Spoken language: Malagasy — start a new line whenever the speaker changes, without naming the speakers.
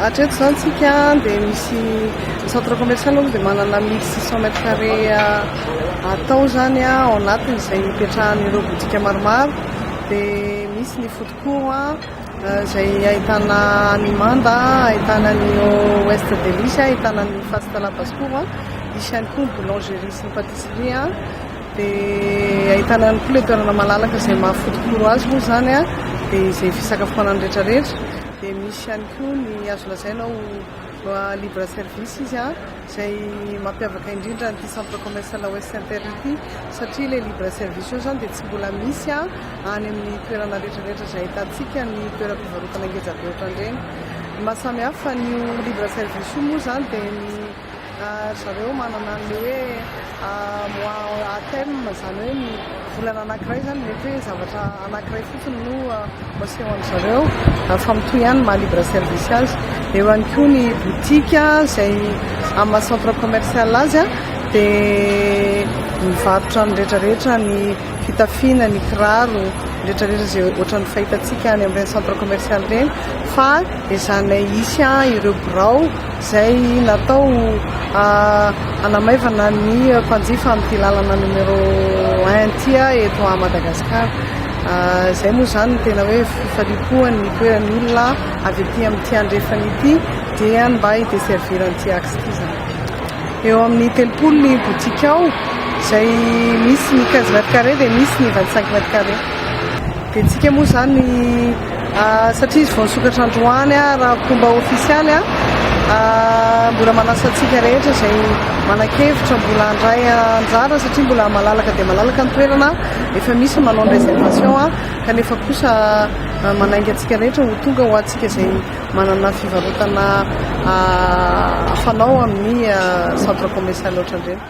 Hatreto izany tsika dia misy centre commercial moa dia manana 1600 mètres carrés atao izany ao anatin'izay hipetrahan'ireo boutique maromaro. Dia misy ny food court izay ahitana ny Manda, ahitana ny West Delice, ahitana ny Fast La Basse-Cour. Misy ihany koa ny boulangerie sy ny pâtisserie. Dia ahitana ihany koa ilay toerana malalaka izay maha food court azy moa izany, dia izay fisakafoanana rehetrarehetra. Dia misy ihany koa ny azo lazaina ho libre service izy, izay mampiavaka indrindra an'ity centre commercial West Center ity, satria ilay libre service io izany dia tsy mbola misy any amin'ny toerana rehetrarehetra izay ahitantsika ny toeram-pivarotana ngeza be ohatran'ireny. Ny maha samy hafa an'io libre service io moa izany dia ny ry zareo manana an'ilay hoe mois à thème, izany hoe ny volana anankiray izany mety hoe zavatra anankiray fotsiny no asehoan-dry zareo, fa mitohy ihany ny maha libre service azy. Eo ihany koa ny boutique izay amin'ny maha centre commercial azy dia mivarotra ny rehetrarehetra, ny fitafiana, ny kiraro, ny rehetrarehetra izay ohatran'ny fahitantsika any amin'ireny centre commercial ireny, fa ezahanay hisy ireo birao izay natao hanamaivana ny mpanjifa amin'ity lalana numéro 1 ity eto Madagasikara. Izay moa izany no tena hoe fifaliam-poan'ny toeran'ny olona avy aty amin'ity andrefana ity, dia mba hi-desservir an'ity axe ity izany. Eo amin'ny 30 ny boutique ao, izay misy ny 15 mètres carrés dia misy ny 25 mètres carrés. Dia tsika moa izany, satria izy vao nisokatra androany raha fomba ofisialy, mbola manasa antsika rehetra izay manan-kevitra mbola handray anjara, satria mbola malalaka dia malalaka ny toerana, efa misy manao ny réservation, kanefa kosa manainga antsika rehetra ho tonga, ho antsika izay manana fivarotana fanao amin'ny centre commercial ohatran'ireny.